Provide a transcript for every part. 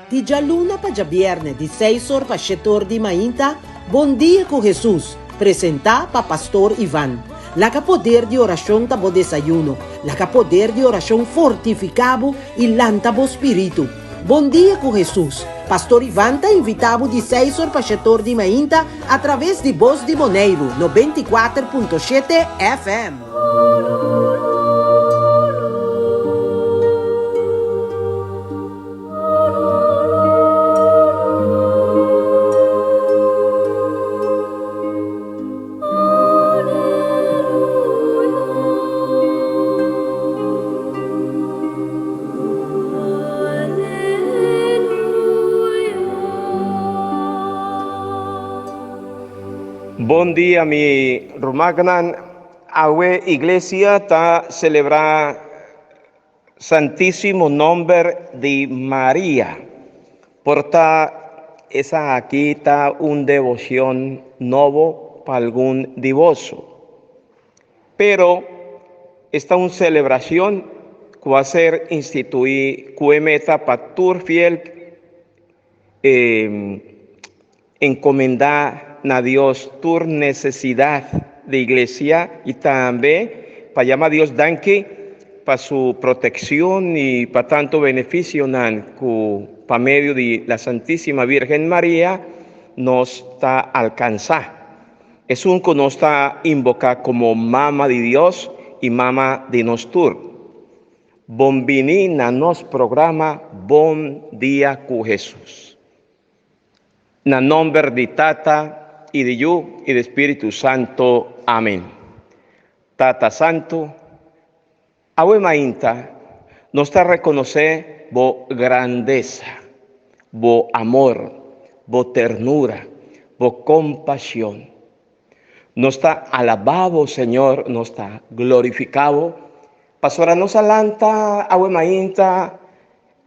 Di djaluna pa djabièrnè di seis or pa shete or di mainta, Bon Dia ku Hesus, presentá pa Pastor Ivan. Laga poder di orashon ta bo desayuno. Laga poder di orashon fortifiká bo i lanta bo spiritu. Bon Dia ku Hesus, Pastor Ivan ta invitá bo di seis or pa shete or di mainta atraves di Bos di Boneiru 94.7 FM. Bon dia mi rumannan, awe iglesia ta celebra Santísimo nomber di Maria. Por ta esaki ta un devocion nobo pa algun di boso. Pero esta un celebracion cu a ser institui cu e meta pa tur fiel encomenda na Dios tur necesidad di iglesia y tambe pa yama Dios danki pa su proteccion y pa tanto beneficionan cu pa medio di la Santísima Virgen Maria nos ta alcansa. Esun cu nos ta invoca como Mama di Dios y Mama di nos tur. Bon bini na nos programa Bon Dia cu Jesus. Na nomber di Tata y di Yu y di Spiritu Santo. Amen. Tata Santo, awe mainta nos ta reconoce bo grandeza, bo amor, bo ternura, bo compasion. Nos ta alaba bo, Señor, nos ta glorifica bo, pasobra nos a lanta awe mainta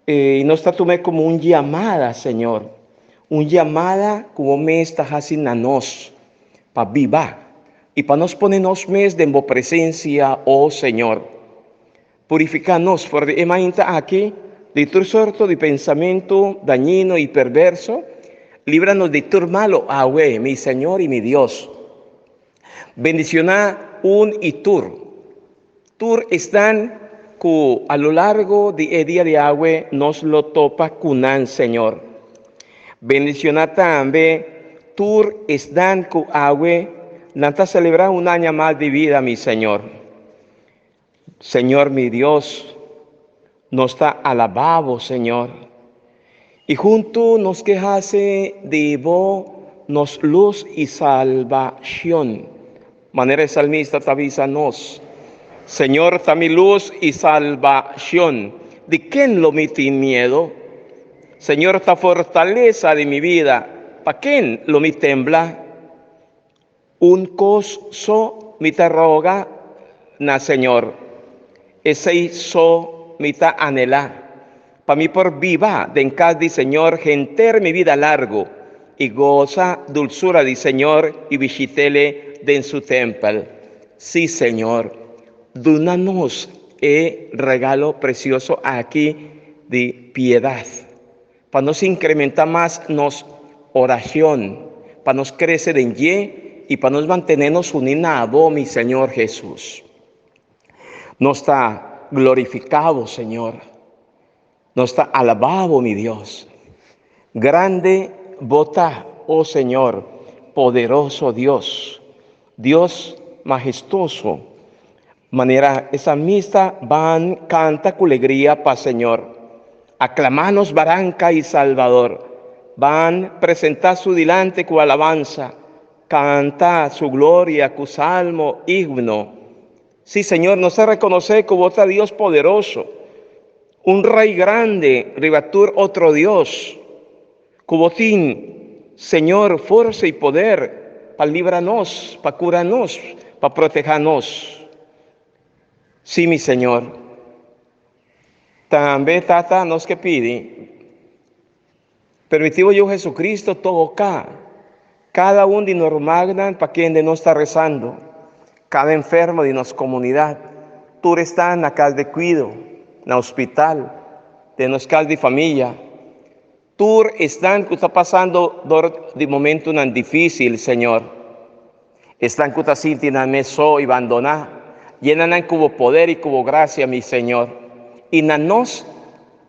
y nos ta tum'e como un yamada, Señor, un yamada cu bo mes ta haci na nos pa biba y pa nos pone nos mes den bo presencia, o Señor. Purifica nos for di e mainta aki di tur sorto di pensamento dañino y perverso, libranos di tur malo awe, mi Señor y mi Dios. Bendiciona un y tur, tur esnan cu a lo largo di e dia di awe nos lo topa cu nan, Señor. Bendiciona tambe tur esnan cu awe nan ta celebra un aña mas di vida, mi Señor. Señor mi Dios, nos ta alabá bo, Señor, i huntu nos ke hasi di bo nos lus i salbashon. Manera e salmista ta bisa nos, Señor ta mi lus i salbashon, di ken lo mi tin miedu? Señor ta fortalesa di mi bida, pa ken lo mi tembla? Un kos so mi ta roga na Señor, esei so mi ta anhelá, pa mi por biba den kas di Señor henter mi bida largu i gosa dulsura di Señor i bishit'Ele den su tèmpel. Sí, Señor, duna nos e regalo presioso aki di piedat. Pa nos incrementa mas nos oracion, pa nos crece den dje y pa nos mantene nos uni na bo, mi Señor Jesus. Nos ta glorifica bo, Señor. Nos ta alaba bo, mi Dios. Grande bo ta, oh Señor, poderoso Dios, Dios mahestoso. Manera e salmista ban canta cu legria pa Señor. Aclama nos Baranca y Salvador. Ban presenta su dilante cu alabansa. Canta su gloria cu salmo, himno. Sí, Señor, nos ta reconoce cu bo ta Dios poderoso, un Rey grande riba tur otro dios. Cu bo tin, Señor, forsa y poder pa libra nos, pa cura nos, pa proteha nos. Sí, mi Señor. Tambe, Tata, nos ke pidi, permiti bo Yu Jesucristo toca cada un di nos rumannan pa kende nos ta rezando, cada enfermo di nos comunidad, tur esnan na cas de cuido, na hospital, den nos cas di familia. Tur esnan ku ta pasando dor di momentunan difísil, Señor. Esnan ku ta sinti nan mes so i bandoná, yena nan ku bo poder i ku bo grasia, mi Señor. I na nos,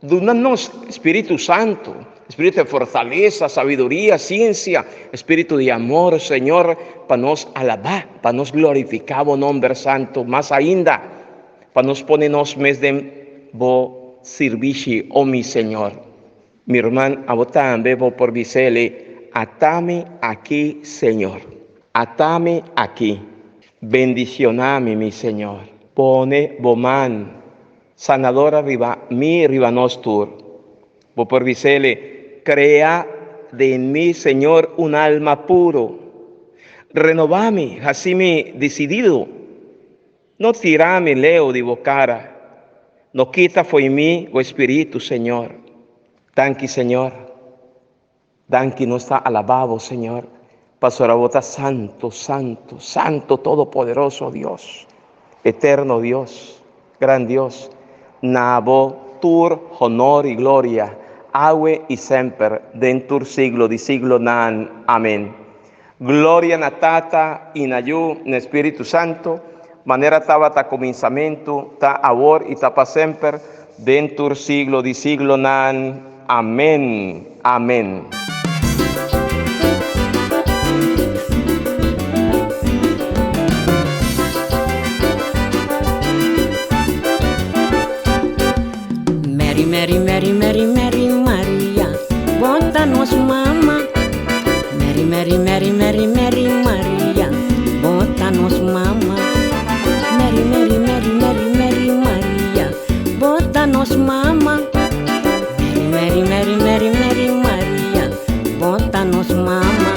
duna nos Spiritu Santu, spiritu di fortalesa, sabiduria, siensia, spiritu di amor, Señor, pa nos alabá, pa nos glorifiká bo nomber santu mas ainda, pa nos pone nos mes den bo sirbishi, o mi Señor. Mi ruman, abo tambe bo por bis'El, Ata mi aki, Señor. Ata mi aki. Bendishoná mi, mi Señor. Pone bo man sanador riba mi, riba nos tur. Bo por bis'El, Krea den mi, Señor, un alma puro. Renobá mi, hasi mi desididu. No tira mi leu di bo kara. No kita fo'i mi bo Spiritu, Señor. Danki, Señor. Danki, nos ta alabá bo, Señor. Pasobra bo ta santu, santu, santu, todopoderoso Dios. Eterno Dios, gran Dios. Na bo tur honor i gloria, awe i semper, den tur siglo di siglonan. Amèn. Gloria na Tata i na Yu, na Spiritu Santu, manera tabata kuminsamentu, ta awor i ta pa semper, den tur siglo di siglonan. Amèn. Amèn. Mary, Mary, Mary, Mary, Mary, Maria, bo ta nos mama. Mary, Mary, Mary, Mary, Mary, Maria, bo ta nos mama. Mary, Mary, Mary, Mary, Mary, Maria, bo ta nos mama. Mary, Mary, Mary, Mary, Mary, Maria, bo ta nos mama.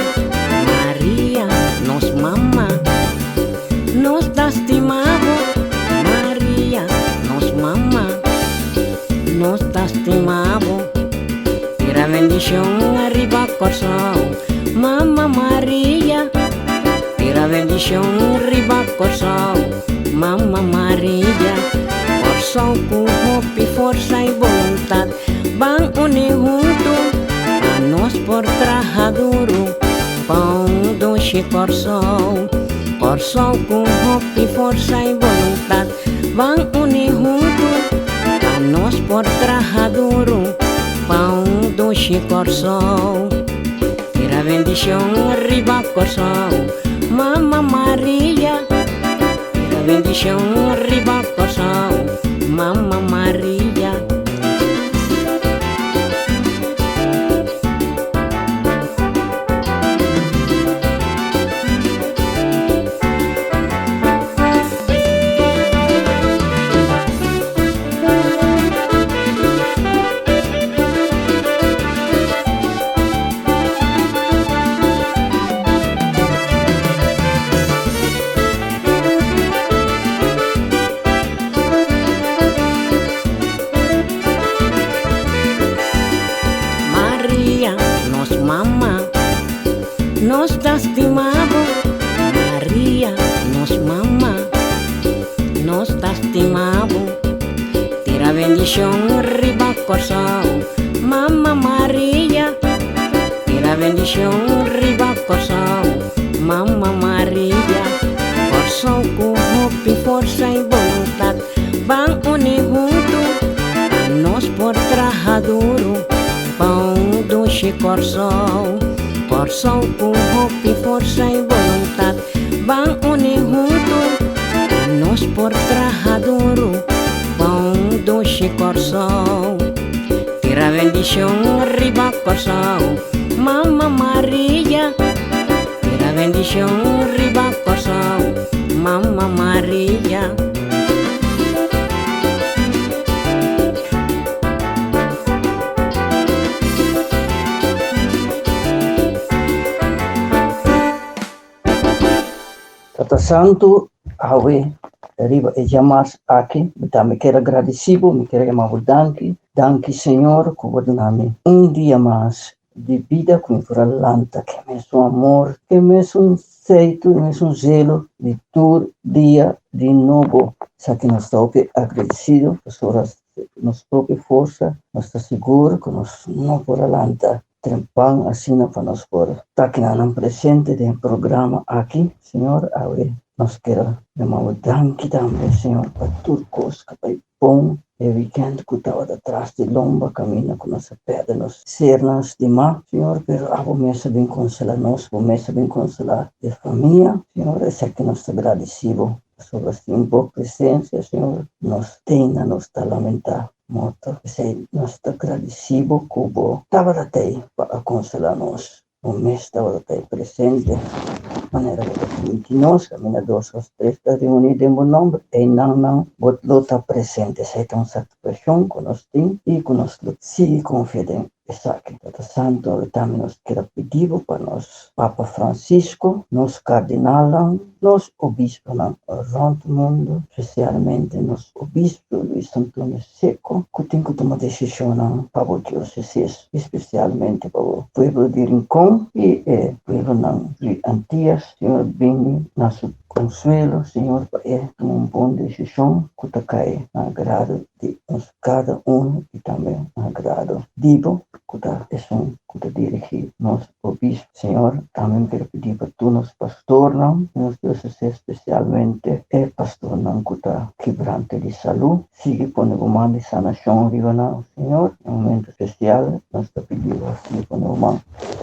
Maria, nos mama. Nos ta stima bo, Maria, nos mama. Nos ta stima bo. Tira bendishon ariba Kòrsou, Mama Maria. Tira bendishon riba Kòrsou, Mama Maria. Kòrsou ku hopi forsa i boluntat, ban uni huntu pa nos por traha duru pa un dushi Kòrsou. Kòrsou ku hopi forsa i boluntat, ban uni huntu pa nos por traha duru pa un dushi Kòrsou. Tira bendishon riba Kòrsou, Mama Maria. Tira bendishon riba Kòrsou, Mama Maria. Maria, nos mama, nos ta stima bo. Maria, nos mama, nos ta stima bo. Tira bendishon riba Kòrsou, Mama Maria. Tira bendishon riba Kòrsou, Mama Maria. Kòrsou ku hopi forsa i boluntat, ban uni huntu pa nos por traha duru pa un dushi Kòrsou. Kòrsou ku hopi forsa i boluntat, ban uni huntu pa nos por traha duru pa un dushi Kòrsou. Tira bendishon riba Kòrsou, Mama Maria. Tira bendishon riba Kòrsou, Mama Maria. Tata Santu, awe riba e djamars aki, mi tambe kier a gradisí bo, mi kier a yama bo danki. Danki Señor ku bo duna mi un dia mas di bida ku mi por a lanta ku e mesun amor, ku e mesun seitu, e mesun zelo di tur dia di nobo. Esaki nos ta hopi agradesido pasobra. nos propio forsa, nos ta sigur ku nos no por a lanta trempan asina pa nos por ta kinanan presente den e programa aki. Señor, awe nos kier yama bo danki tambe, Señor, pa tur kos ku bai bon e weekend ku tabata tras di lomba kaminda ku nos a pèrdè nos sernan stimá, Señor, pero abo mes a bin konsolá nos, bo mes a bin konsolá e famia, Señor, esaki nos ta gradisí bo. Pasobra sin bo presencia, Señor, nos tena, nos ta lamentá morto. P'esei nos ta gradisí bo ku bo tabata t'ei pa a konsolá nos. Bo mes tabata t'ei presente, manera bo ta sinti nos. Kaminda dos òf tres ta reuní den bo nòmber, einan nan bo lo ta presente. Esei ta un satisfakshon ku nos tin i ku nos lo sigui konfia den Esaki. Tata Santu, awe tambe nos keda pidi bo pa nos Papa Francisco, nos kardinalnan, nos obisponan rònt mundu, spesialmente nos obispo Luis Antonio Secco, ku tin ku tuma desishonnan pa bo diosesis, spesialmente pa bo pueblo di Rincon i e pueblonan di Antias. Señor bini na su konsuelo, Señor, pa e tuma un bon desishon ku ta kai na agrado di nos kada un i tambe na agrado di bo ku ta esun ku ta dirigí nos obispo. Señor, tambe mi quiere pidi pa tur nos pastornan di nos diocesis, especialmente e pastornan ku ta kibrante di salú, sigui pone bo man di sanashon riba nan, Señor. Den momento especial nos ta pidi bo sigui pone bo man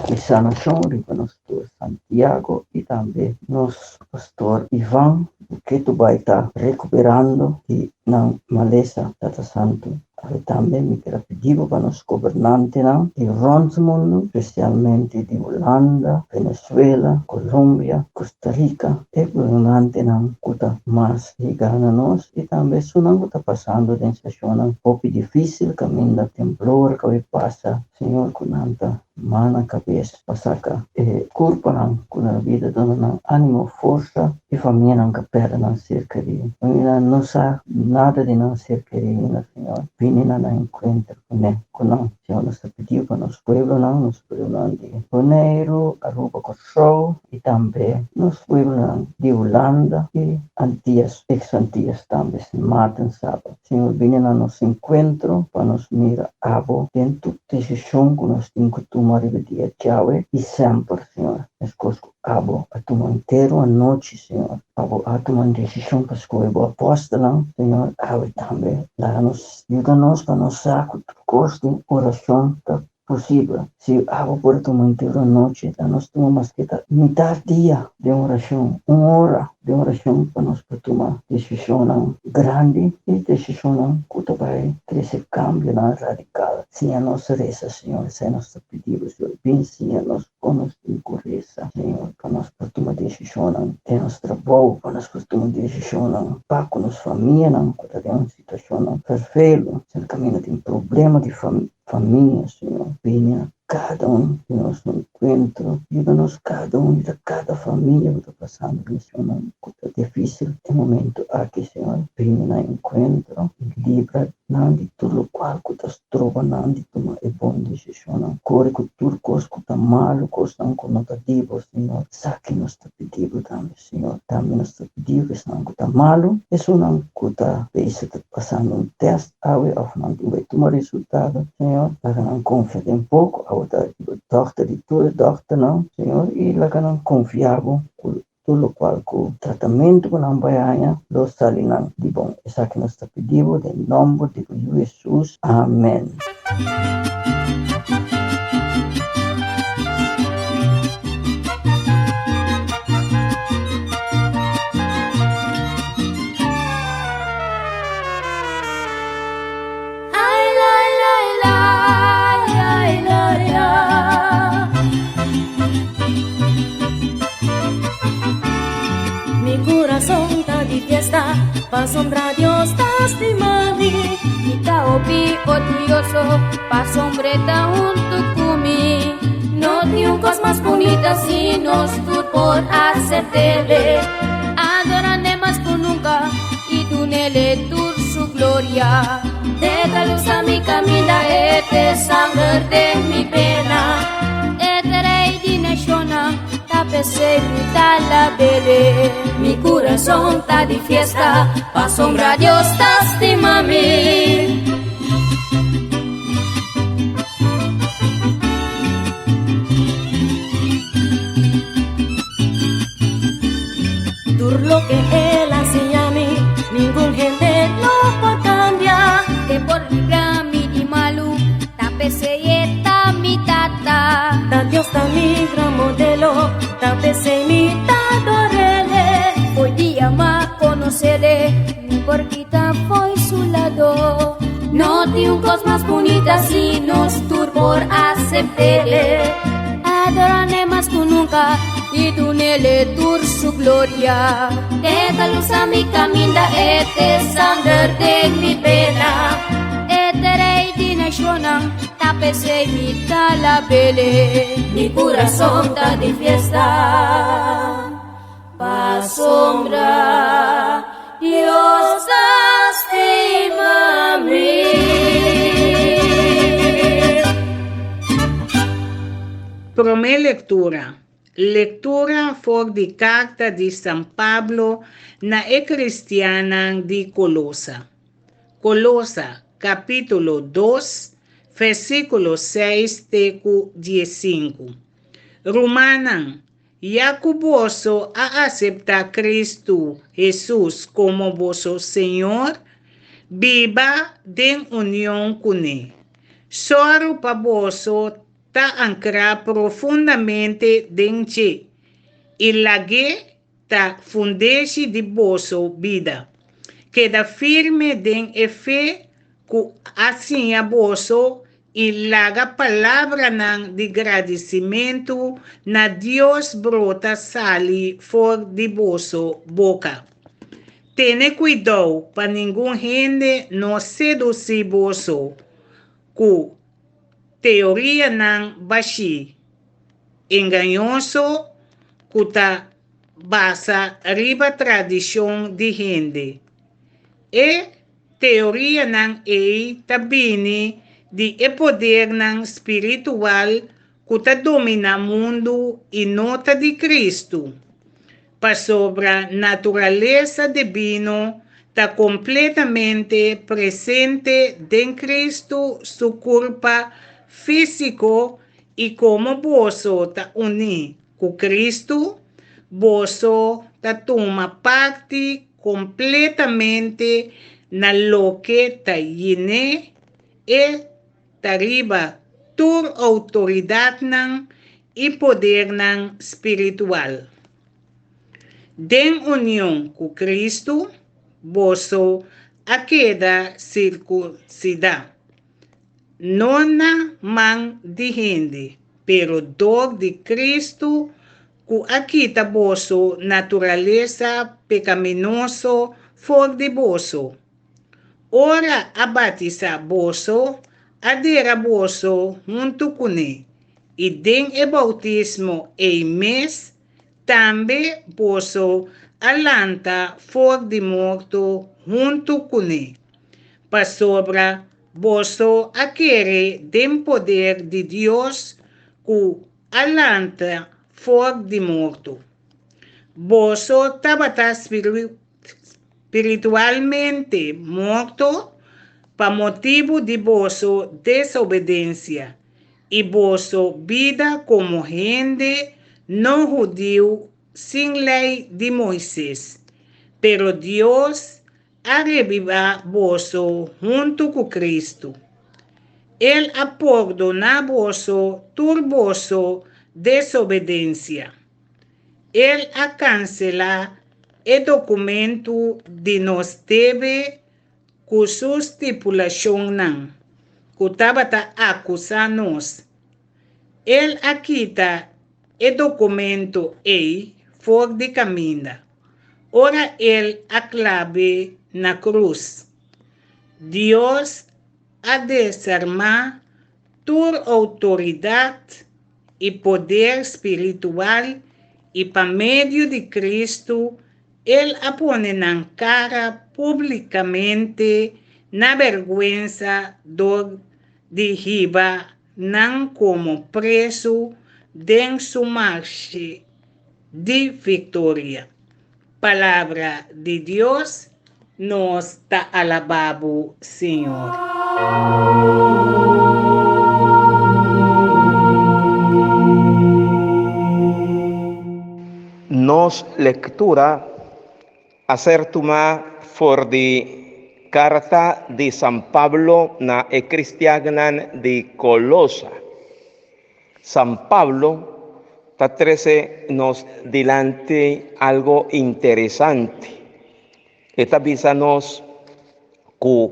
di sanashon riba nos pastor Santiago i tambe nos pastor Ivan ku ketu bai ta rekuperando di nan malesa. Tata Santu, awe tambe mi kier a pidi bo pa nos gobernantenan di rònt mundu, spesialmente di Hulanda, Venezuela, Colombia, Costa Rica, e gobernantenan ku ta mas yega na nos i tambe esunnan ku ta pasando den situashonnan hopi difísil kaminda temblor kabe pasa, Señor, ku nan ta Mana kabes pa saka e kurpanan ku na bida duna nan ánimo, forsa i famianan ka pèrdè nan ser kerí. Famianan no sa nada di nan ser kerí ainda, Señor. Bini na nan enkuentro kuné, ku nan. Señor, nos ta pidi pa nos pueblonan, nos pueblonan di Boneiru, Aruba, Kòrsou i tambe nos pueblonan di Hulanda i Antias, ex Antias tambe, Sint Maarten, Saba. Señor, bini na nos enkuentro pa nos mira abo den tur desishon ku nos tin ku tuma riba dia djawe i semper, Señor. Meskos ku abo a tuma entero anochi, Señor, abo a tuma un desishon pa skohe bo apòstelnan, Señor, awe tambe laga nos yuda nos pa nos sa ku tur kos den orashon ta posibel. Si abo por a tuma entero anochi, ta nos tuma maske ta mitar dia den orashon, un ora den orashon pa nos por tuma desishonnan grandi i desishonnan ku ta bai trese kambionan radikal. Siña nos resa, Señor, esei nos ta pidi bo, Señor. Bin siña nos kon nos tin ku resa, Señor, pa nos por tuma desishonnan den nos trabou, pa nos por tuma desishonnan pa ku nos famianan ku ta den un situashonnan ferfelu, Señor, kaminda tin problema di famia. Famia, Señor, bini na kada un di nos enkuentro, yuda nos kada un, yuda kada famia ku ta pasando den situacionnan ku ta difísil e momento aki, Señor, bini na enkuentro i libra nan di tur lokual ku ta stroba nan di tuma e bon desishonnan. Kore ku tur kos ku ta malu, kosnan ku no ta di bo, Señor, esaki nos ta pidi bo tambe. Señor, tambe nos ta pidi ku esnan ku ta malu, esunnan ku ta bezig ta pasando un tèst awe òf nan tin bai tuma resultado, Señor, laga nan konfia den bo ku abo ta e dòkter di tur e dòkternan, Señor, i laga nan konfia bo ku tur lokual ku tratamentu ku nan bai haña lo sali nan di bon. Esaki nos ta pidi bo den nòmber di bo Yu Hesus. Amèn. Mi corazón ta di fiesta, pasobra Dios ta stima mi. Mi ta hopi orguyoso, pasobra e ta huntu ku mi. No tin un kos mas bunita si nos tur por asert'Ele. Adorand'E mas ku nunka i dun'Ele tur su gloria. E ta lusa mi kaminda, E t'e sanger den mi pena. E ta Rei di nashonnan, ta p'esei mi ta lab'Ele. Mi kurason ta di fiesta, pasobra Dios ta stima mi. Loke el a siña mi, ningun hende no por kambia. E por libra mi di malu, ta p'esei e ta mi tata. Ta Dios ta mi gran modelo, ta p'esei mi ta ador'El. Fo'i dia m'a konos'El, mi por kita fo'i su lado. No tin un kos mas bunita si nos tur por asept'El. Ador'E mas ku nunka i dun'El tur su gloria. E ta lusa mi kaminda, e t'e sanger den mi bena. E t'e rei di nashonnan, ta p'esei mi ta alab'El. Mi kurason ta di fiesta pasobra Dios ta stima mi. Promé lektura. Lektura for di karta di San Pablo na e kristiannan di Kolosa. Kolosa, kapítulo dos, versíkulo seis te ku diesinku. Rumannan, ya ku boso a aseptá Kristu Hesus komo boso Señor, biba den union kuné. Sòru pa boso ta ankrá profundamente den dje i lag'é ta fundeshi di boso bida. Keda firme den e fe ku a siña boso i laga palabranan di gradisimentu na Dios brota sali for di boso boka. Tene kuidou pa ningun hende no sedusí boso ku teorianan bashí, engañoso ku ta basa riba tradishon di hende. E teorianan ei ta bini di e podernan spiritual ku ta dominá mundu i no ta di Kristu. Pasobra naturalesa dibino ta kompletamente presente den Kristu su kurpa físiko i komo boso ta uní ku Kristu, boso ta tuma parti kompletamente na loke ta yen'é e ta riba tur outoridatnan i podernan spiritual. Den union ku Kristu, boso a keda sirkunsidá, no na man di hende, pero dor di Kristu ku a kita boso naturalesa pekaminoso for di boso. Ora a batisá boso, a dera boso huntu kuné, i den e boutismo ei mes tambe boso a lanta for di morto huntu kuné, pasobra boso a kere den poder di Dios ku a lanta for di morto. Boso tabata spiritualmente morto pa motibu di boso desobedensia i boso bida komo hende no hudiu sin Lei di Moises. Pero Dios a rebibá boso huntu ku Kristu. El a pordoná boso tur boso desobedensia. El a kanselá e dokumentu di nos debe ku su stipulashonnan ku tabata akusá nos. El a kita e dokumento ei for di kaminda ora el a klab'é na krus. Dios a desarmá tur outoridat i poder spiritual i pa medio di Kristu el a pone nan kara públikamente na bèrgwensa dor di hiba nan komo presu den su marshe di viktoria. Palabra di Dios, nos ta alabá bo, Señor. Nos lektura. A ser tumá for di karta di San Pablo na e kristiannan di Kolosa. San Pablo ta trese nos dilanti algo interesante. E ta bisa nos ku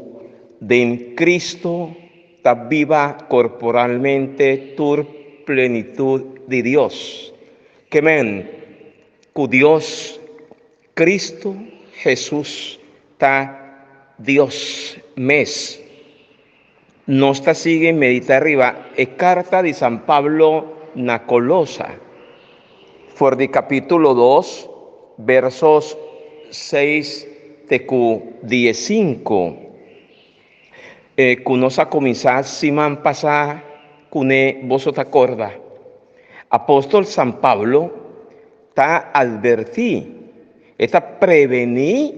den Kristu ta biba korporalmente tur plenitut di Dios. Ke men ku Dios Kristu Hesus ta Dios mes. Nos ta sigui meditá riba e karta di San Pablo na Kolosa, for di kapítulo 2, versos 6 te ku 15, ku nos a kuminsá siman pasá kuné. Boso ta kòrda? Apòstol San Pablo ta advertí, e ta prevení,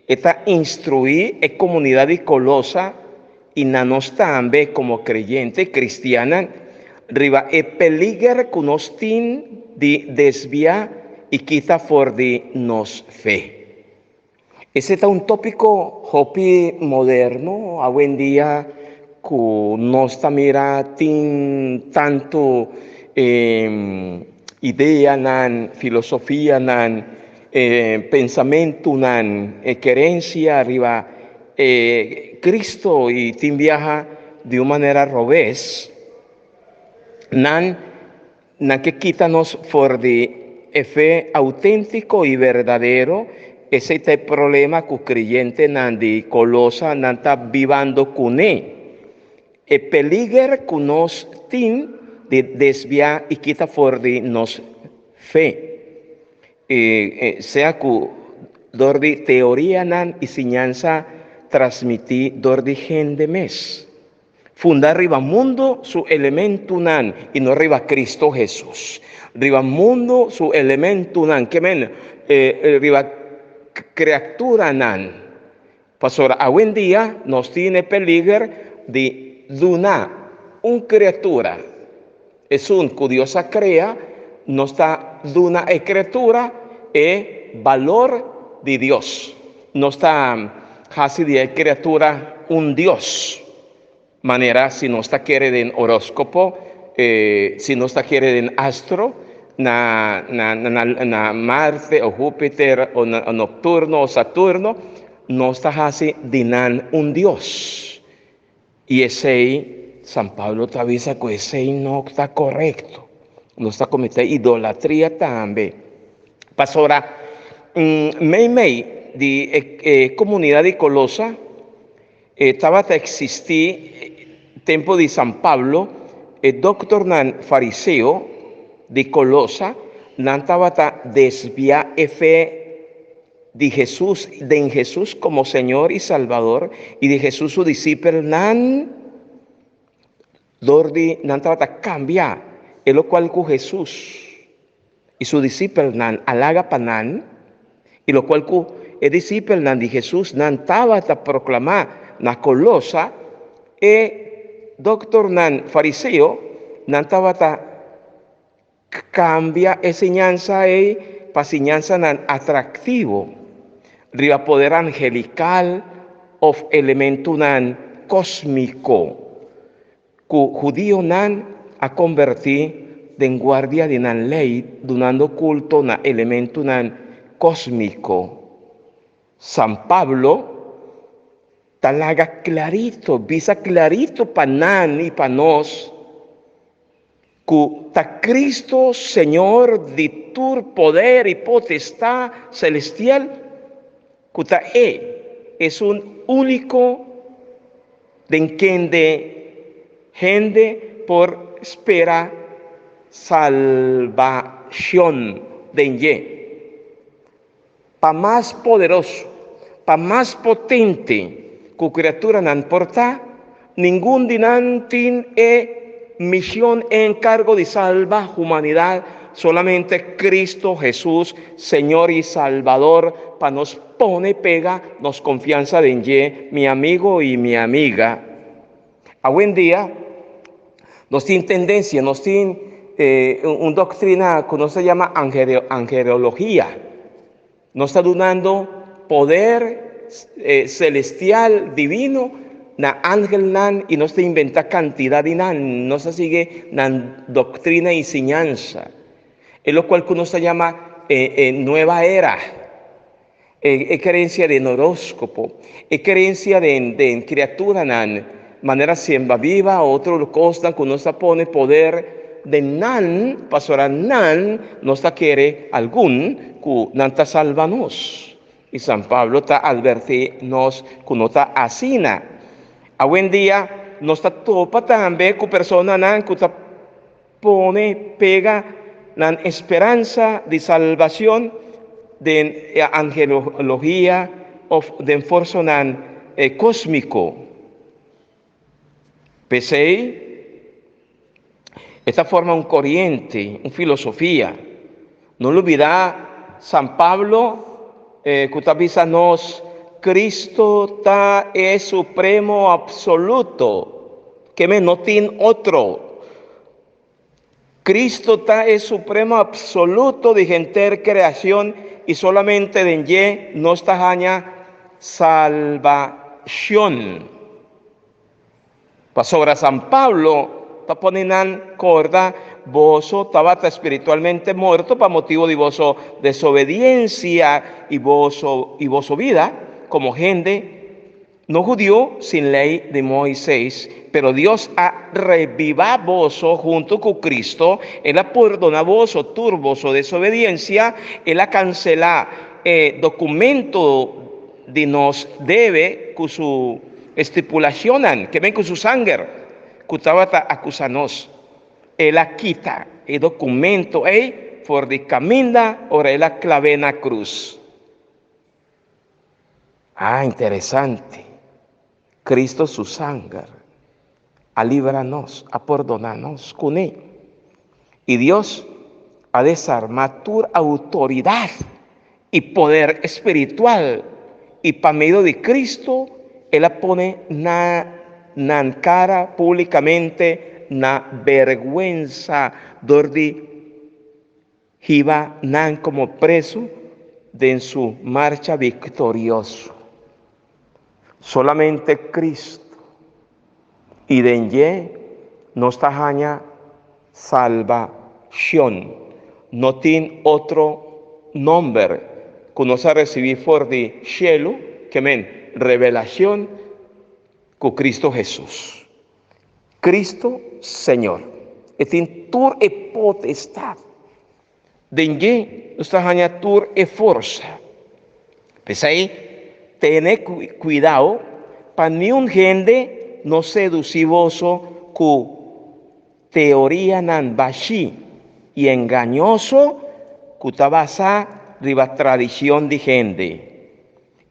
e ta instruí e komunidat di Kolosa i na nos tambe komo kreyente kristiannan riba e peliger ku nos tin di desviá i kita for di nos fe. Ese ta un tópiko hopi moderno awendia ku nos ta mira tin tantu ideanan, filosofianan, pensamentunan, kerensia riba Cristo i tin biaha di un manera robes. Nan Nan ke kita nos for di e fe auténtiko i berdadero. Esei ta e problema ku kreyentenan di Kolosa nan ta bibando kuné. E peliger ku nos tin di desviá i kita for di nos fe, i sea ku dor di teorianan i siñansa transmití dor di hende mes. Funda riba mundu su elementunan i no riba Cristo Jesus. Riba mundu su elementunan, ke men riba kriaturanan. Pasobra awendia nos tin e peliger di duna un kriatura, esun ku Dios a krea, nos ta duna e kriatura e balor di Dios. Nos ta hasi di e kriatura un dios, manera si nos ta kere den horóskopo, si nos ta kere den astro, na na na Marte o Júpiter o na Nocturno o Saturno, nos ta hasi di nan un dios. I esei, San Pablo ta bisa ku esei no ta korekto. Nos ta kometé idolatria tambe. Pasobra meimei di e komunidat di Kolosa e tabata eksistí tempu di San Pablo e doktornan fariseo di Kolosa, nan tabata desviá e fe di Hesus, den Hesus komo Señor i Salbador i di Hesus su disipelnan. Dor di nan tabata kambia e lokual ku Hesus i su disipelnan a laga pa nan, i lokual ku e disipelnan di Hesus nan tabata proklamá na Kolosa, e doktornan fariseo nan tabata kambia e siñansa ei pa siñansanan atraktivo riba poder angelikal òf elementunan kósmiko ku hudionan a kombertí den guardia di nan lei dunando kulto na elementunan kósmiko. San Pablo ta laga klarito, bisa klarito pa nan i pa nos, ku ta Cristo Señor di tur poder i potestá celestial, ku ta E, esun úniko den kende hende por spera salbashon den dje. Pa mas poderoso, pa mas potente ku kriaturanan por ta, ningun di nan tin e mision e enkargo di salba humanidat, solamente Cristo Hesus, Señor i Salbador, pa nos pone pega nos konfiansa den dje, mi amigo i mi amiga. Awendia nos tin tendensia, nos tin un doktrina ku nos ta yama angereologia. Nos ta dunando poder celestial, divino, na angelnan i nos ta inventá kantidat di nan. Nos ta sigui nan doktrina i siñansa, e lokual ku nos ta yama e nueva era, e kerensia den horóskopo, e kerensia den kriaturanan manera siembra biba, otro kosnan ku nos ta pone poder den nan, pasobra nan nos ta kere algun ku nan ta salba nos. I San Pablo ta advertí nos ku no ta asina. Awendia nos ta topa tambe ku personanan ku ta pone pega nan esperansa di salbashon den e angelologia òf den forsanan kósmiko. P'esei, e ta forma un koriente, un filosofia. No lubidá San Pablo ku ta bisa nos, Cristo ta e supremo absoluto, ke men no tin otro. Cristo ta e supremo absoluto di henter creacion y solamente den dje nos ta haña salbacion. Pasobra San Pablo ta pone nan corda, Boso tabata spiritualmente morto pa motibo di boso desobediencia y boso y boso bida como hende No hudiu sin lei di Moises, pero Dios a revivá boso huntu ku Cristo, El a pordoná boso tur boso desobediencia, El a kanselá e dokumento di nos debe ku su estipulashonnan, ke ben ku su sanger ku tabata akusá nos. El a kita e dokumento ei for di kaminda ora El a klab'é na krus. Ah, interesante. Cristo su sanger a libra nos, a pordona nos kuné. I Dios a desarma tur autoridad i poder espiritual i pa medio di Cristo el a pone na nan cara publicamente na berguensa dor di Hiba nan komo presu den su marcha viktorioso. Solamente Cristo i den dje nos ta haña salbashon. No tin otro nòmber ku nos a risibí for di shelu, ke men, revelashon, ku Cristo Hesus. Cristo Señor. E tin tur e potestad. Den dje nos ta haña tur e forsa. P'esei, tene cuidao pa niun hende no seduci boso cu teorianan bashí i engañoso cu ta basá riba tradicion di hende.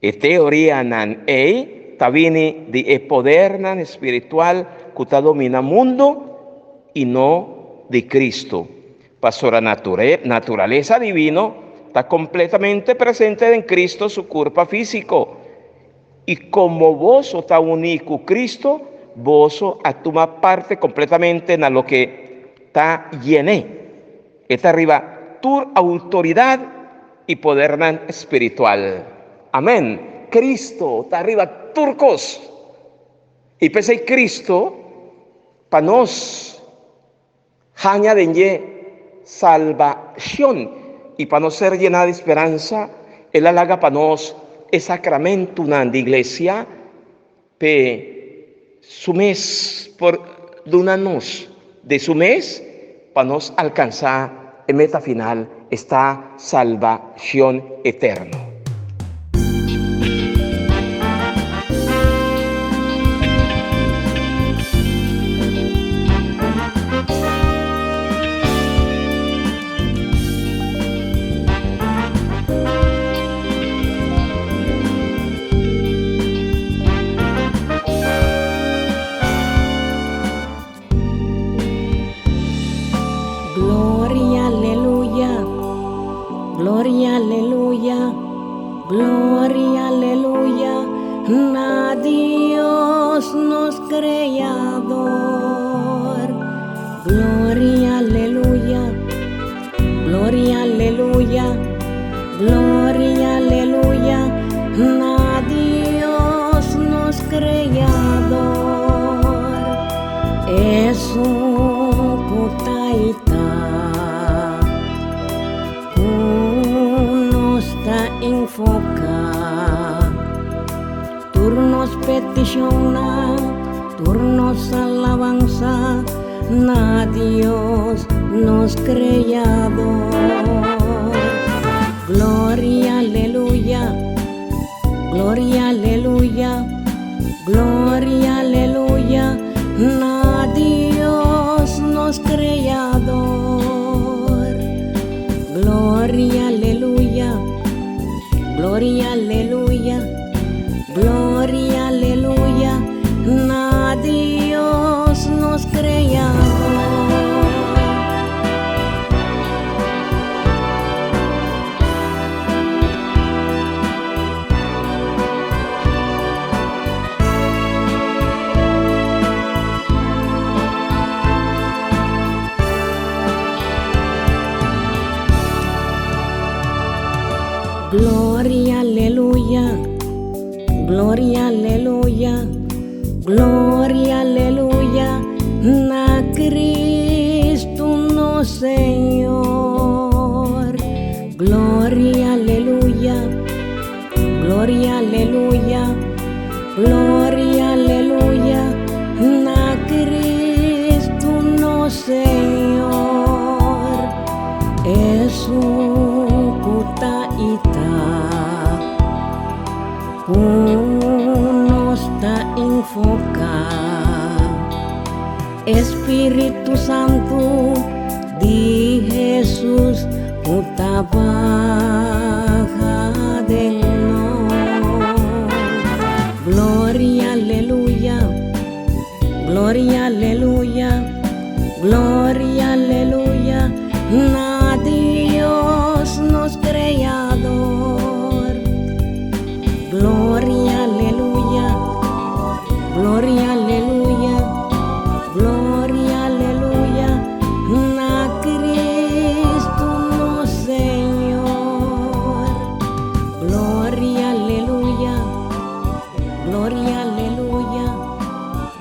E teorianan ei ta bini di e podernan spiritual ku ta domina mundu i no di Kristu. Pasobra naturalesa divino ta kompletamente presente den Kristu su kurpa físiko. I komo boso ta uní ku Kristu, boso a tuma parte kompletamente na loke ta yen'é. E ta riba tur outoridat i podernan spiritual. Amèn! Cristo ta riba tur kos. I p'esei Cristo pa nos haña den dje salbashon i pa nos ser yená di speransa, El a laga pa nos e sakramentunan di iglesia p'e su mes por duna nos di su mes pa nos alkansá e meta final, esta salbashon eterno. Gloria, aleluya, gloria, aleluya, gloria, aleluya, na Dios nos Creador. Gloria, aleluya, gloria, aleluya. Gloria, aleluya, na Dios nos Creador. Esun ku ta i ta, ku nos ta enfoká. Tur nos petishonnan, tur nos alabansa na Dios nos Creador. Gloria, aleluya, gloria, aleluya, gloria, aleluya, na Dios nos Creador. Gloria, aleluya, gloria, aleluya, gloria, aleluya, na Dios nos Creador. Gloria, aleluya, gloria, aleluya, gloria, aleluya, na Cristo nos Señor. Gloria, aleluya, gloria, aleluya, gloria, aleluya, na Cristo nos Señor. Esun ku ta i ta, ku nos ta enfoká. Espíritu Santu di Hesus ku ta baha den nos. Gloria, aleluya, gloria, aleluya, gloria, aleluya, na Dios nos Creador. Gloria, aleluya, gloria, aleluya, gloria, aleluya, na Cristo nos Señor. Gloria, aleluya, gloria, aleluya,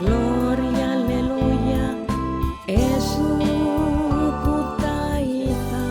gloria, aleluya, esun ku ta i ta.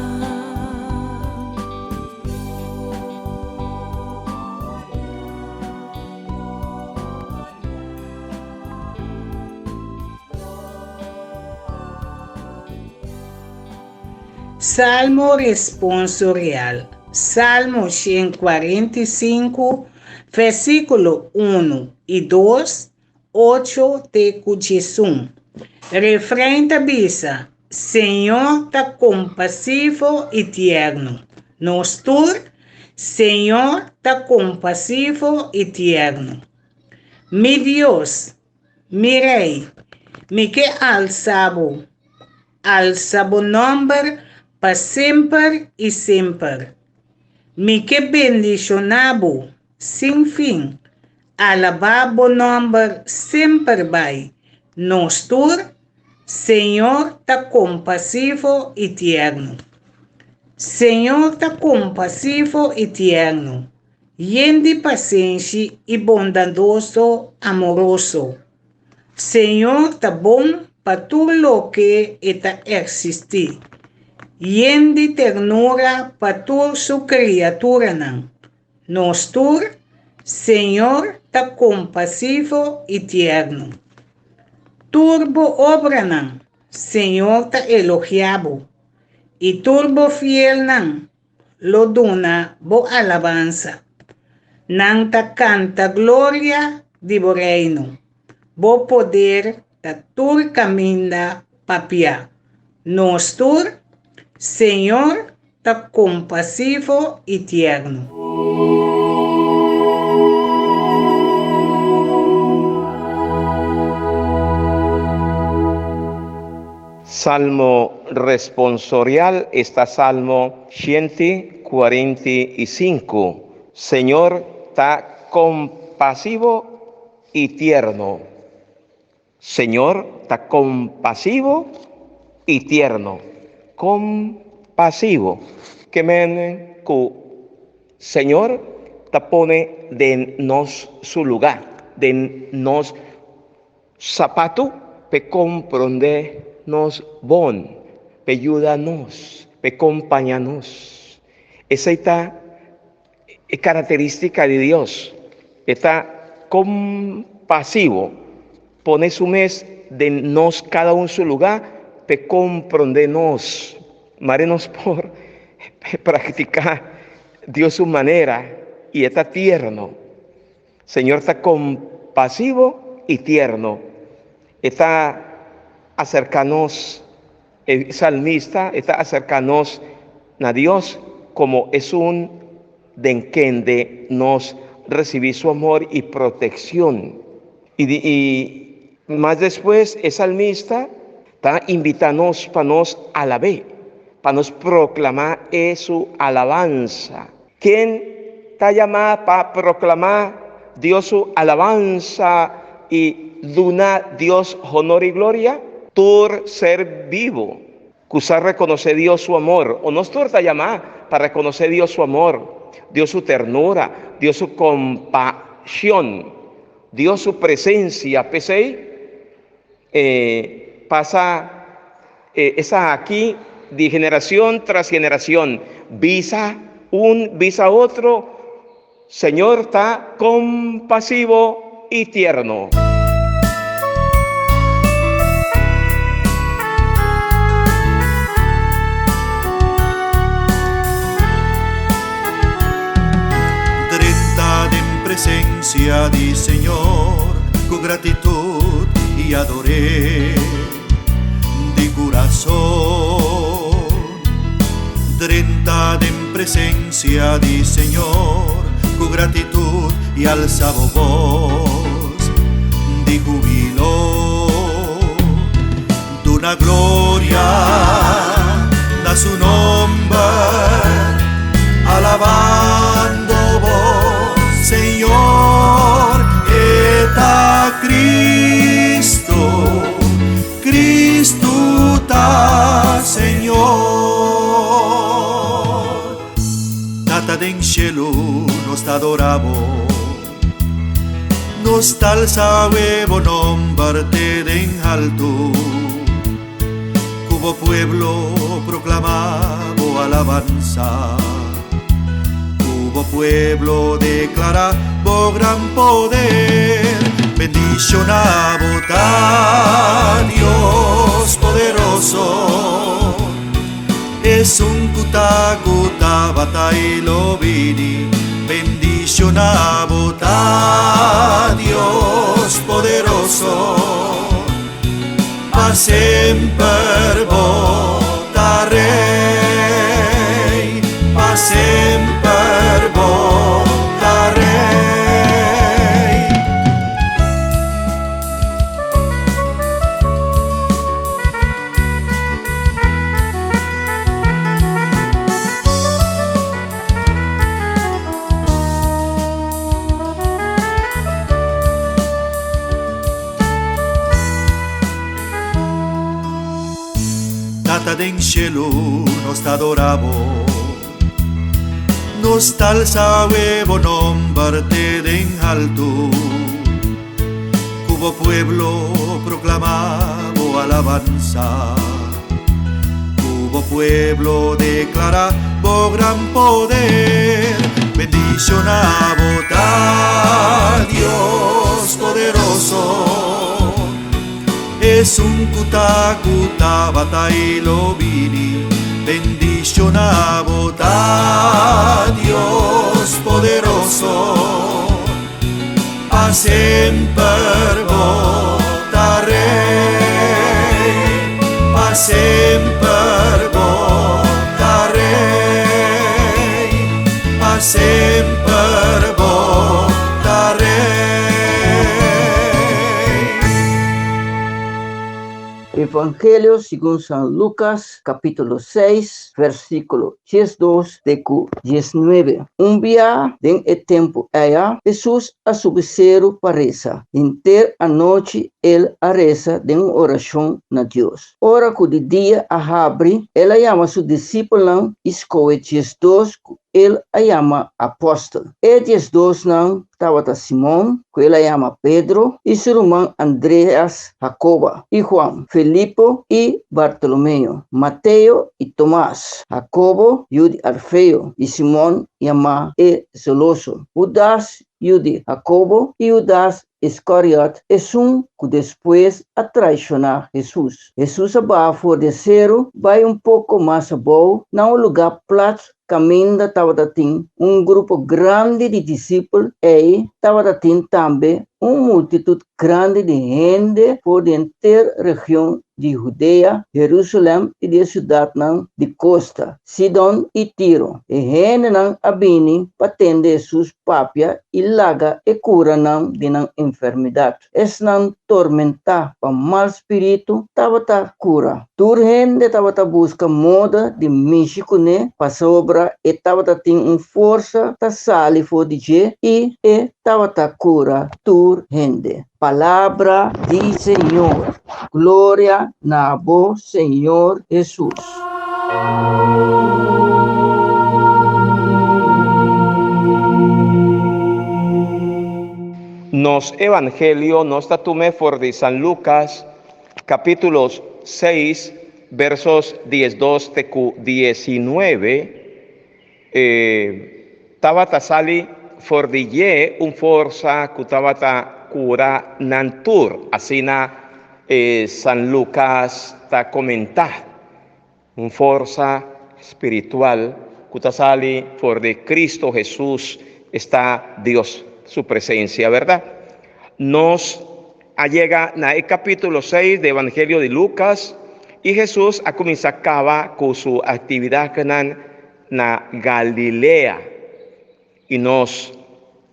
Salmo responsorial, Salmo 145, versíkulo 1 i 2, 8 te ku 11. Refrain ta bisa, Señor ta kompasivo i tierno. Nos tur, Señor ta kompasivo i tierno. Mi Dios, mi Rei, mi ke alsa bo, alsa bo nòmber pa semper i semper. Mi ke bendishoná bo sin fin, alabá bo nòmber semper bai. Nos tur, Señor ta kompasivo i tierno. Señor ta kompasivo i tierno, yen di pasenshi i bondadoso amoroso. Señor ta bon pa tur loke e ta eksistí, yen di ternura pa tur su kriaturanan. Nos tur, Señor ta kompasivo i tierno. Tur bo obranan, Señor ta elogiá bo, i tur bo fielnan lo duna bo alabansa. Nan ta kanta gloria di bo reino. Bo poder ta tur kaminda papiá. Nos tur, Señor ta kompasivo i tierno. Salmo responsorial esta Salmo 145. Señor ta kompasivo i tierno. Señor ta kompasivo i tierno. Kompasivo ke men ku Señor ta pone den nos su lugá, den nos sapatu p'e komprondé nos bon, p'e yuda nos, p'e kompañá nos. Esei ta e karakterístika di Dios. E ta kompasivo, pone su mes den nos kada un su lugá p'e komprondé nos. Mare nos por praktiká Dios su manera i e ta tierno. Señor ta kompasivo i tierno. E ta aserká nos, e salmista, e ta aserká nos na Dios komo esun den kende nos risibí su amor i protekshon. I i mas despues e salmista ta invitá nos pa nos alab'é, pa nos proklamá e su alabansa. Ken ta yamá pa proklamá Dios su alabansa i duna Dios honor i gloria? Tur ser bibu ku sa rekonosé Dios su amor, o nos tur ta yamá pa rekonosé Dios su amor, Dios su ternura, Dios su kompashon, Dios su presensia. P'esei, pasa esaki di generacion tras generacion, bisa un bisa otro, Señor ta compasivo y tierno. Drenta den presencia di Señor cu gratitud y ador'é di curason. Drenta den presencia di Señor cu gratitud y alza bo voz di jubilo. Duna gloria na su nomber, alabando bo Señor. E ta Cristo, Cristo ta Señor. Tata den cielo nos ta adora bo. Nos ta alsa bo nomber te den haltu. Ku bo pueblo proklama bo alabansa. Ku bo pueblo deklara bo gran poder. Bendishoná bo ta Dios poderoso. Esun ku ta ku tabata i lo bini, bendishoná bo ta Dios poderoso. Pa semper bo ta Rei, pa semper bo ta Rei. Tata den shelu nos ta adora bo, nos ta alsa bo nomber te den haltu. Ku bo pueblo proklama bo alabansa, ku bo pueblo deklara bo gran poder. Bendishoná bo ta Dios poderoso, esun ku ta ku tabata i lo bini. Bendishoná bo ta Dios poderoso. Pa semper bo ta Rei, pa semper bo ta Rei, pa semper bo ta Rei. Evangelio segun San Lucas, capítulo 6, versículo 12 te ku 19. Un bia den e tempu eya, Hesus a subi seru pa resa. Henter anochi el a resa den un orashon na Dios. Ora ku di dia a habri, el a yama su disipelnan i skohe 12 ku. el a yama apòstel. E diesdosnan tabata Simon, ku el a yama Pedro, i su ruman Andreas, Hakoba i Huan, Felipo i Bartolomeo, Mateo i Tomas, Hakobo, yu di Alfeo, i Simon, yamá e Zeloso, Hudas, yu di Hakobo, i Hudas Iskariot, esun ku despues a traishoná Hesus. Hesus a baha for di e seru bai un poko mas abou na un lugá plat kaminda tabata tin un grupo grandi di disipel. Ei tabata tin tambe un multitut grandi di hende for di henter region di Hudea, Herúsalèm i di e siudatnan di kosta, Sidon i Tiro. E hendenan a bini pa tende Hesus papia i laga e kura nan di nan enfermidat. Esnan tormentá pa mal spiritu tabata kura. Tur hende tabata buska moda di mishi kuné pasobra e tabata tin un forsa ta sali for di dje i e tabata kura tur hende. Palabra di Señor. Gloria na bo, Señor Hesus. Nos Evangelio nos ta tum'é for di San Lucas capítulo 6 versos 12 te cu 19. E tabata sali for di dje un forsa ku tabata kura nan tur, asina San Lukas ta komentá. Un forsa spiritual ku ta sali for di Kristu Hesus esta Dios su presensia, bèrdat? Nos a yega na e kapítulo seis di Evangelio di Lukas i Hesus a kuminsá kaba ku su aktividatnan na Galilea. I nos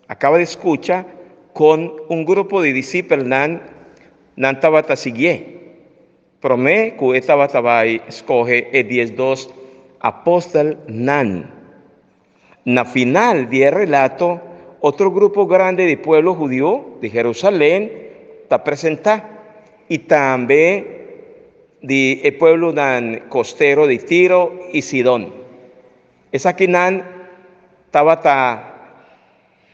a kaba di skucha kon un grupo di disipelnan nan tabata siguié promé ku e tabata bai skohe e diesdos apòstelnan. Na final di e relato, otro grupo grandi di pueblo hudiu di Jerusalén ta presentá, i tambe di e pueblonan kostero di Tiro i Sidon. Esakinan tabata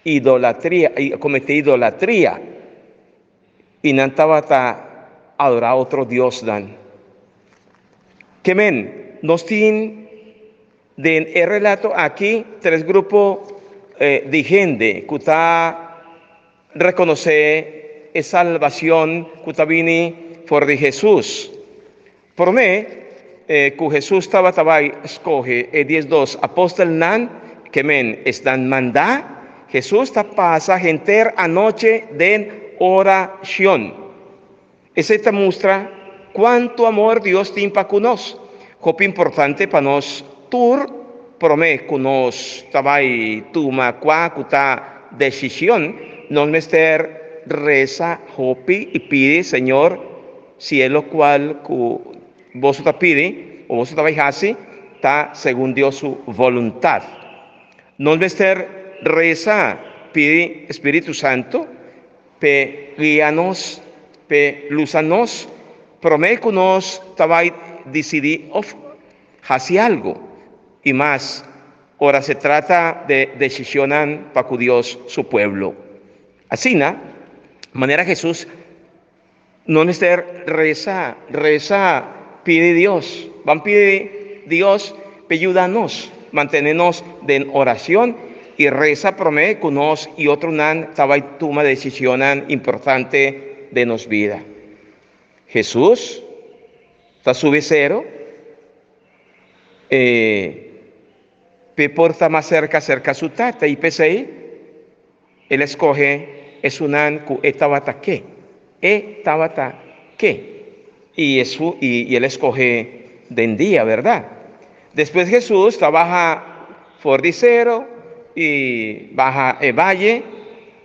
idolatria, kometé idolatria, i nan tabata adorá otro diosnan. Ke men, nos tin Den e relato aki tres grupo di hende ku ta rekonosé e salbashon ku ta bini for di Hesus. Promé ku Hesus tabata bai skohe e diesdos apostelnan, ke men esnan mandá, Hesus ta pasa henter anochi den orashon. Esei ta mustra kuantu amor Dios tin pa ku nos. Hopi importante pa nos tur promé ku nos ta bai tuma kua ku ta desishon, nos mester resa hopi i pidi, Señor, si e lokual ku boso ta pidi o boso ta bai hasi ta segun Dios su boluntat. Nos mester resa pidi Spiritu Santu P'e guia nos, p'e lusa nos, promé ku nos ta bai disidí òf hasi algu, i mas ora se trata de desishonnan pa ku Dios su pueblo. Asina, manera Hesus, no mester resa, resa, pidi Dios, ban pidi Dios p'e yuda nos, mantené nos den orashon i resa promé ku nos i otronan ta bai tuma desishonnan importante den nos bida. Hesus ta subi sero e p'e por ta mas serka serka su Tata i p'esei El a skohe esunnan ku e tabata ke. E tabata ke. I esu i el a skohe den dia, bèrdat? Despues Hesus ta baha for di sero i baha e vaye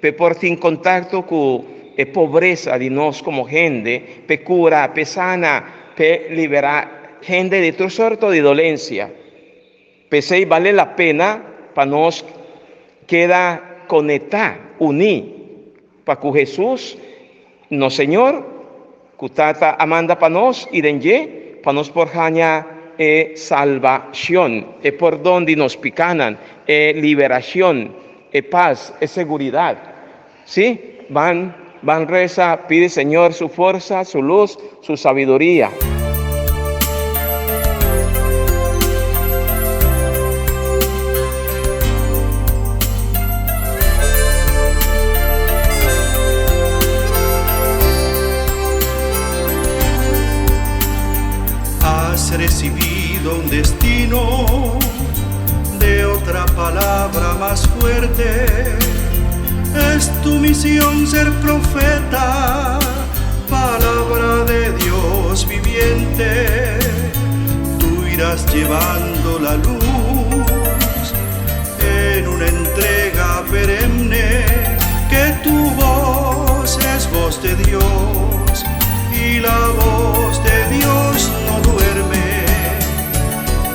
p'e por tin kontakto ku e pobresa di nos komo hende, p'e kura, p'e sana, p'e liberá hende di tur sorto di dolensia. P'esei bale la pena pa nos keda konektá, uní, pa ku Hesus, nos Señor, ku Tata a manda pa nos i den dje pa nos por haña e salbashon, e pordon di nos pikanan, e liberashon, e pas, e seguridat. Sí, ban, ban resa, pidi Señor su forsa, su lus, su sabiduria. Has recibido un destino de otra palabra más fuerte. Es tu misión ser profeta, palabra de Dios viviente. Tú irás llevando la luz en una entrega perenne, que tu voz es voz de Dios y la voz de Dios no duerme.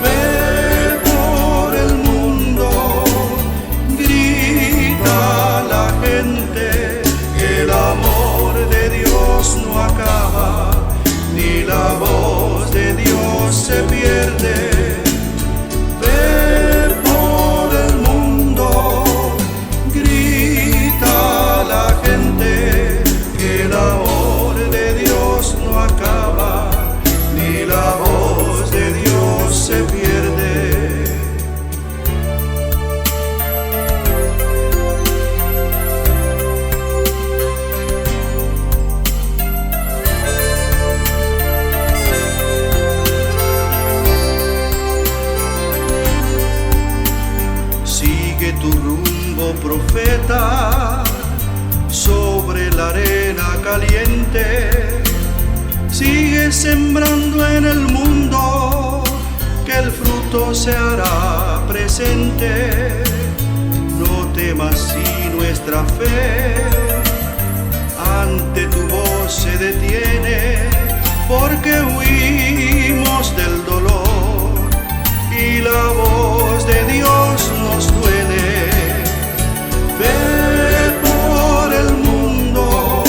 Ve por el mundo, grita a la gente que el amor de Dios no acaba, ni la voz de Dios se pierde. Ve por el mundo, grita a la gente que el amor de Dios no acaba, ni la voz de Dios se pierde. Sigue tu rumbo, profeta, sobre la arena caliente. Sigue sembrando en el mundo, que el fruto se hará presente. No temas si nuestra fe ante tu voz se detiene, porque huimos del dolor y la voz de Dios nos duele. Ve por el mundo,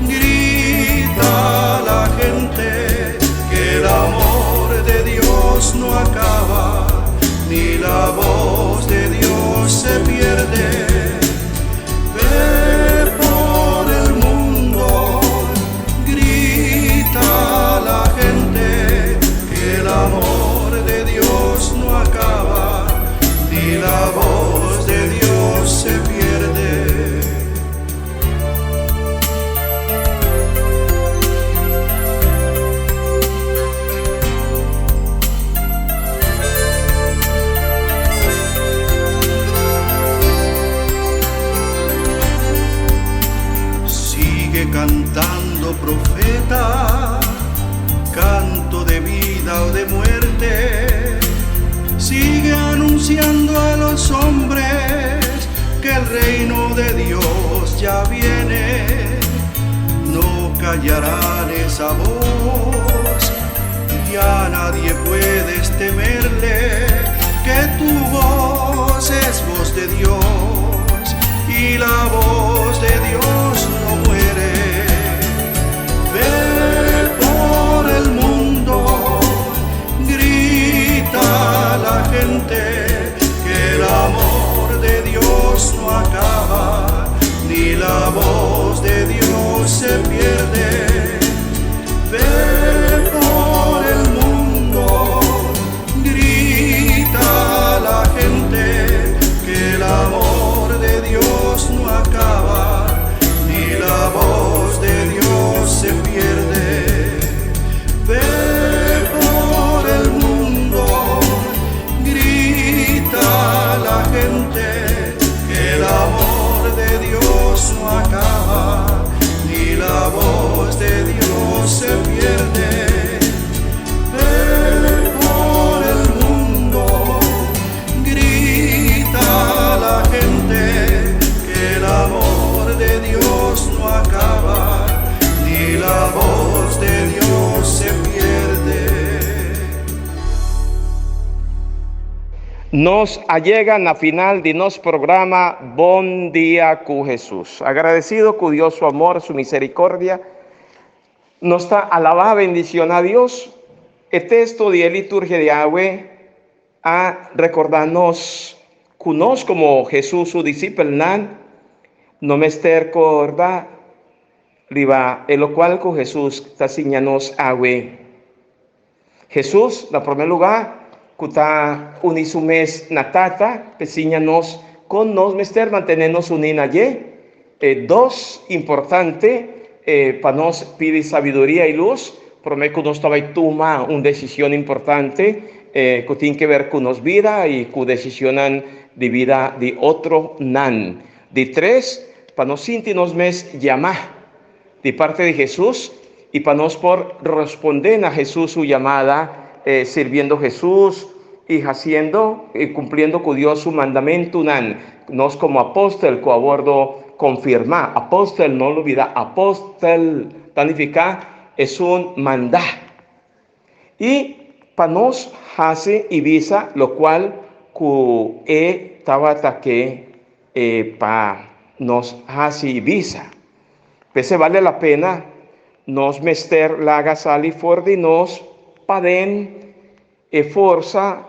grita a la gente que el amor de Dios no acaba, ni la voz de Dios se pierde. Ve por el mundo, grita a la gente que el amor de Dios no acaba, ni la voz de Dios se pierde. Sigue cantando, profeta, canto de vida o de muerte. Sigue anunciando a los hombres que el reino de Dios ya viene. No callarán esa voz, ya nadie puedes temerle, que tu voz es voz de Dios y la voz de Dios no muere. Ve por el mundo, grita a la gente que el amor de Dios no acaba, ni la voz de Dios se pierde. Ve por el mundo, grita a la gente que el amor de Dios no acaba, ni la voz de Dios se pierde. Ve por el mundo, grita a la gente que el amor de Dios no acaba, ni la voz de Dios se pierde. Ve por el mundo, grita a la gente que el amor de Dios no acaba, ni la voz de Dios se pierde. Nos a yega na final di nos programa Bon Dia ku Jesus. Agradesido ku Dios su amor, su misericordia, nos ta alabá, bendishoná Dios. E teksto di e liturgia di awe a rekordá nos ku nos komo Hesus su disipelnan no mester kòrda riba e lokual ku Hesus ta siña nos awe. Hesus, na promé lugá, ku ta uní su mes na Tata, ta siña nos kon nos mester mantené nos uní na dje. E dos importante pa nos pidi sabiduria i lus promé ku nos ta bai tuma un desishon importante ku tin ke ber ku nos bida i ku desishonnan di bida di otronan. Di tres, pa nos sinti nos mes yamá di parti di Hesus i pa nos por respondé na Hesus su yamada sirbiendo Hesus i hasiendo i kumpliendo ku Dios su mandamentunan. Nos komo apòstel ku a wòrdu konfirmá, apòstel no lubidá, apòstel ta nifiká esun mandá. I pa nos hasi i bisa lokual ku e tabata ke pa nos hasi i bisa. P'esei bale la pena nos mester laga sali for di nos paden e forsa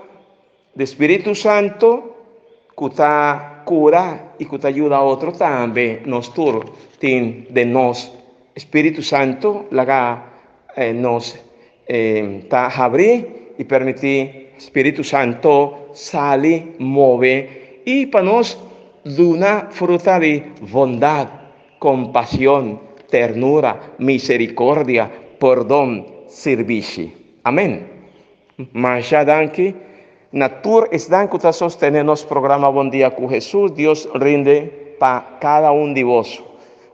di Spiritu Santu ku ta kura i ku ta yuda otro tambe. Nos tur tin den nos Spiritu Santu. Laga nos ta habri i permití Spiritu Santu sali, move i pa nos duna fruta di bondat, kompashon, ternura, miserikordia, pordon, sirbishi. Amen. Masha danki na tur esnan ku ta sostené nos programa Bon Dia ku Hesus. Dios rinde pa kada un di boso.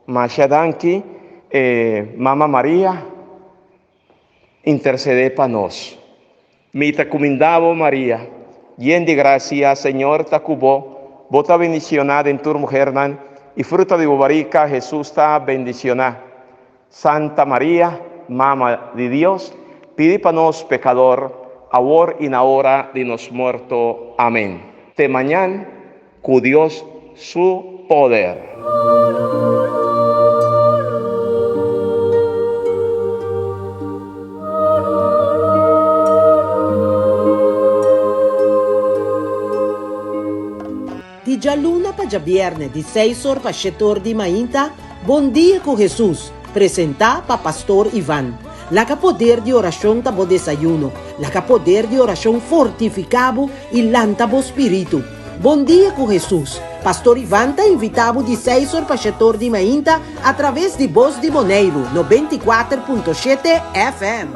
Masha danki Mama Maria intercedé pa nos. Mi ta kuminda bo Maria, yen di grasia, Señor ta ku bo, bo ta bendisioná den tur muhernan, i fruta di bo barika, Hesus, ta bendisioná. Santa Maria, Mama di Dios, pidi pa nos pekador, awor i na ora di nos morto. Amen. Te mañan, ku Dios su poder. Di djaluna pa djabièrnè di seis or pa shete or di mainta, Bon Dia ku Hesus, presentá pa Pastor Ivan. Laga poder di orashon ta bo desayuno, laga poder di orashon fortifiká bo i lanta bo spiritu. Bon Dia ku Hesus, Pastor Ivan ta invitá bo di seis or pa shete or di mainta atraves di Bos di Boneiru, 94.7 FM.